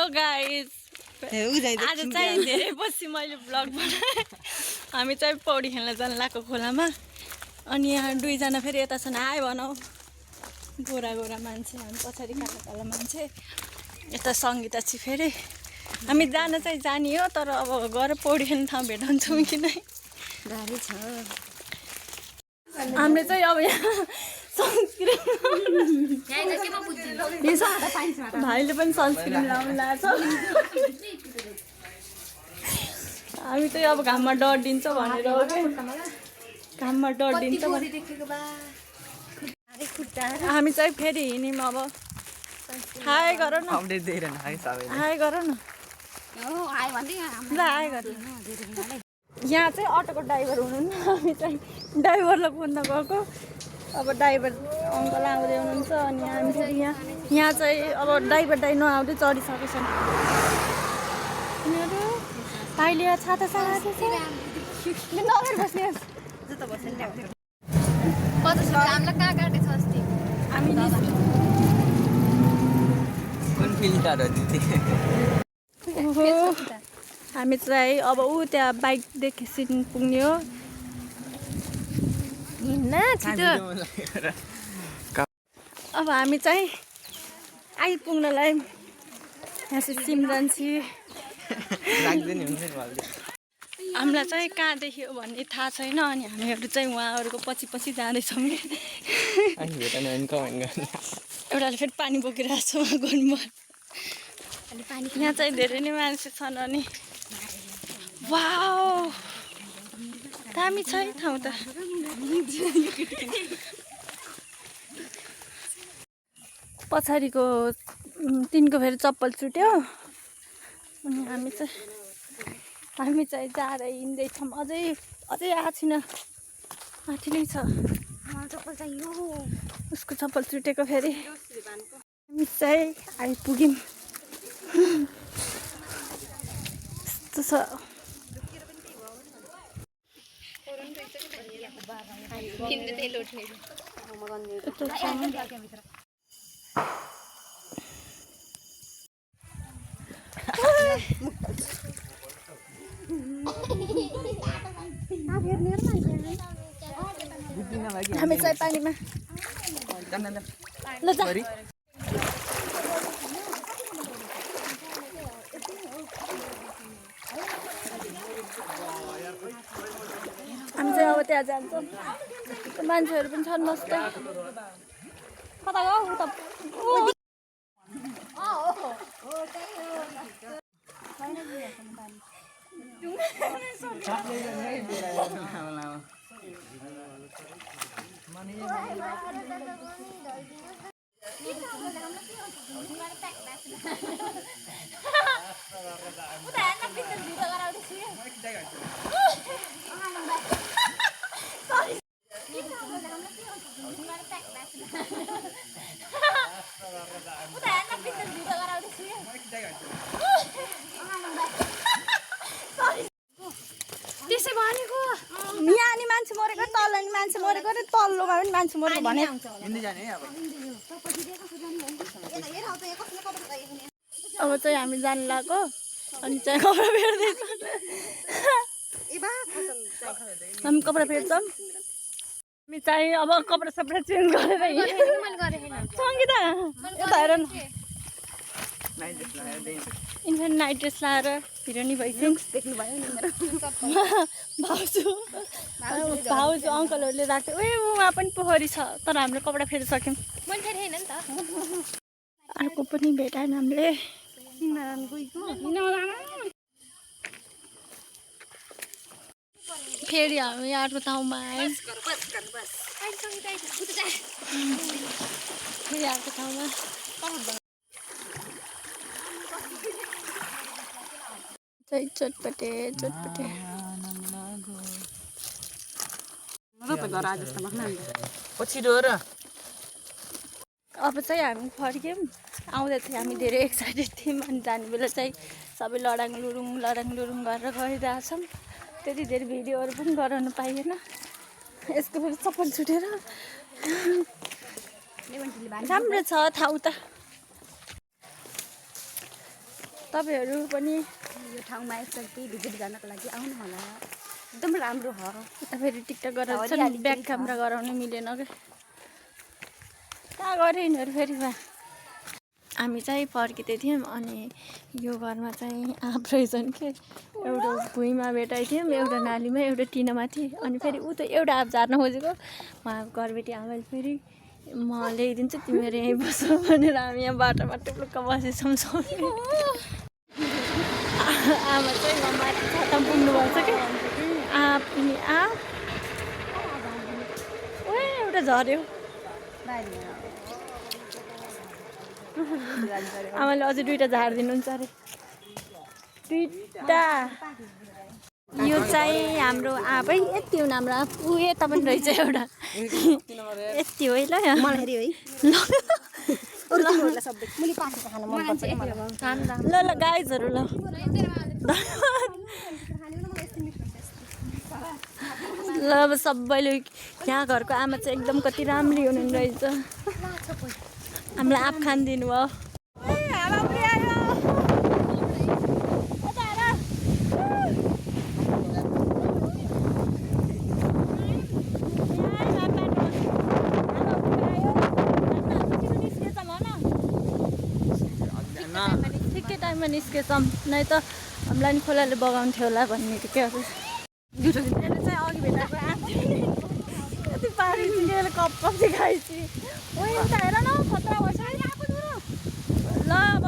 Hello guys, आज चाहिँ धेरै पछि मैले ब्लग बनाएँ। हामी चाहिँ पौडी खेल्न जान लागेको खोलामा। अनि यहाँ दुईजना फेरि यता छन्, हाय भनौँ। गोरा गोरा मान्छे, हामी पछाडि कालो कालो मान्छे। यता सङ्गीता चाहिँ फेरि हामी जान चाहिँ जाने हो, तर अब गएर पौडी खेल्ने ठाउँ भेटाउँछौँ कि नै गाडी छ। हामीले चाहिँ अब यहाँ भाइले पनि सनस्क्रिन लाउनु लाग्छ। हामी चाहिँ अब घाममा डढिन्छ भनेर हो कि, घाममा डढिन्छ। हामी चाहिँ फेरि हिँड्यौँ अब। हाई गर न, हाई गर न, ल हाई गर। यहाँ चाहिँ अटोको ड्राइभर हुनुहुन्न, हामी चाहिँ ड्राइभरलाई बोल्न गएको। अब ड्राइभर अङ्कल आउँदै हुनुहुन्छ। अनि हामी फेरि यहाँ चाहिँ अब ड्राइभर दाइ नआउँदै चढिसकेको छन् यिनीहरू। भाइले छाता साथी नगेर बस्ने हामी हामी चाहिँ अब ऊ त्यहाँ बाइकदेखि पुग्ने हो। अब हामी चाहिँ आइपुग्नलाई यहाँ चाहिँ सिमरन्सी हामीलाई चाहिँ कहाँ देख्यो भन्ने थाहा छैन। अनि हामीहरू चाहिँ उहाँहरूको पछि पछि जाँदैछौँ कि। एउटाले फेरि पानी बोकिरहेको छ गोनमा। यहाँ चाहिँ धेरै नै मान्छे छन्। अनि वाउ दामी छ है ठाउँ त। पछाडिको तिनको फेरि चप्पल चुट्यो। अनि हामी चाहिँ जाँदै हिँड्दैछौँ। अझै आएको छैन, माथि नै छ। उसको चप्पल चुटेको फेरि हामी चाहिँ आइपुग्यौँ। यस्तो छ। हामी चाहिँ पानीमा ल जा। हामी चाहिँ अब त्यहाँ जान्छौँ। मान्छेहरू पनि छन् मस्त। कता गयो उता त्यसै भनेको यहाँ नि मान्छे मरेको, तल नि मान्छे मरेको, र तल्लोमा पनि मान्छे मरेको भने अब चाहिँ हामी जानु लाग्यो। अनि चाहिँ कपडा फेर्दैछ। हामी कपडा फेर्छौँ। हामी चाहिँ अब कपडा सपडा चेन्ज गरेर सङ्गीता यता हेर न, इन्फेन्ट नाइट ड्रेस लाएर हिरोनी भइसक्यो। देख्नु भयो नि भाउजू अङ्कलहरूले राख्थ्यो। उहाँ पनि पोखरी छ, तर हामीले कपडा फेरिसक्यौँ। अर्को पनि भेटाएन हामीले। फेरि हामी अर्को ठाउँमा आयौँ। फेरि अर्को ठाउँमा चटपटे अब चाहिँ हामी फर्क्यौँ। आउँदा चाहिँ हामी धेरै एक्साइटेड थियौँ। अनि जाने बेला चाहिँ सबै लडाङ लुरुङ गरेर गइरहेछौँ। त्यति धेरै भिडियोहरू पनि गराउनु पाइएन। यसको फेरि चप्पल छुटेर। राम्रो छ ठाउँ त। तपाईहरु पनि यो ठाउँमा एकचोटि भिजिट गर्नको लागि आउनु होला एकदम राम्रो हो फेरि टिकटक गराउँछन् ब्याक क्यामेरा गराउनु मिलेन के कहाँ गरे यिनीहरू फेरि बा हामी चाहिँ फर्किँदै थियौँ अनि यो घरमा चाहिँ आँप रहेछन् के एउटा भुइँमा भेटाइ थियौँ एउटा नालीमा एउटा टिनामाथि अनि फेरि ऊ त एउटा आँप झार्न खोजेको उहाँको घरबेटी आमाले फेरि म ल्याइदिन्छु तिमीहरू यहीँ बस्छ भनेर हामी यहाँ बाटोमा टुप्लुक्क बसेछौँ सबै आमा चाहिँ म माथि छातामा पुग्नुभएको छ कि आँप नि आँप ओ एउटा झऱ्यो आमाले अझै 2टा झारिदिनुहुन्छ अरे 2टा यो चाहिँ हाम्रो आँपै यति हो हाम्रो आँप ऊ यता पनि रहेछ एउटा यति हो है ल ल ल गाइजहरू ल ल अब सबैले यहाँ घरको आमा चाहिँ एकदम कति राम्री हुनुहुँदो रहेछ हामीलाई आँप खान दिनुभयो ठिकै टाइममा निस्केछौँ नै त हामीलाई नि खोलाले बगाउँथ्यो होला भन्ने क्या यसले चाहिँ अघि भेटाएको कति पानी कप कप चाहिँ खाइछि ओ एउटा हेर न खतरा भएछ ल अब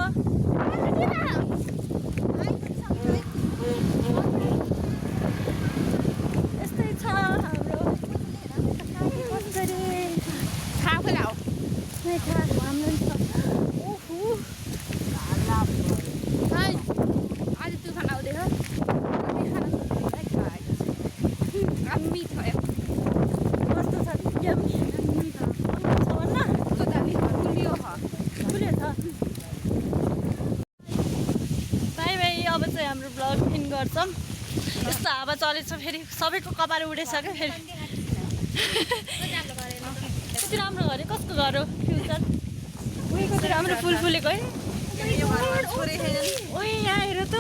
यस्तै छ हाम्रो कसरी हाम्रो आज तुफान आउँदै हो कस्तो छ बाई बाई अब चाहिँ हाम्रो ब्लग इन गर्छौँ यस्तो हावा चलेछ फेरि सबैको कपाल उडेछ क्या फेरि कति राम्रो घर कसको घर हो फ्युचर कति राम्रो फुल फुलेको है ओ यहाँ हेर त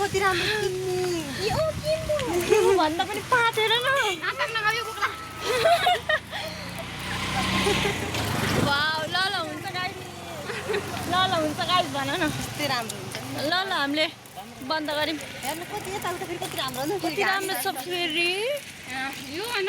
कति राम्रो भन्दा पनि पातेर न वाउ ल ल हुन्छ गाइस भन न कति राम्रो हुन्छ ल हामीले बन्द गर्यौँ हेर्नु कति यता उता फेरि कति राम्रो छ फेरि यो हैन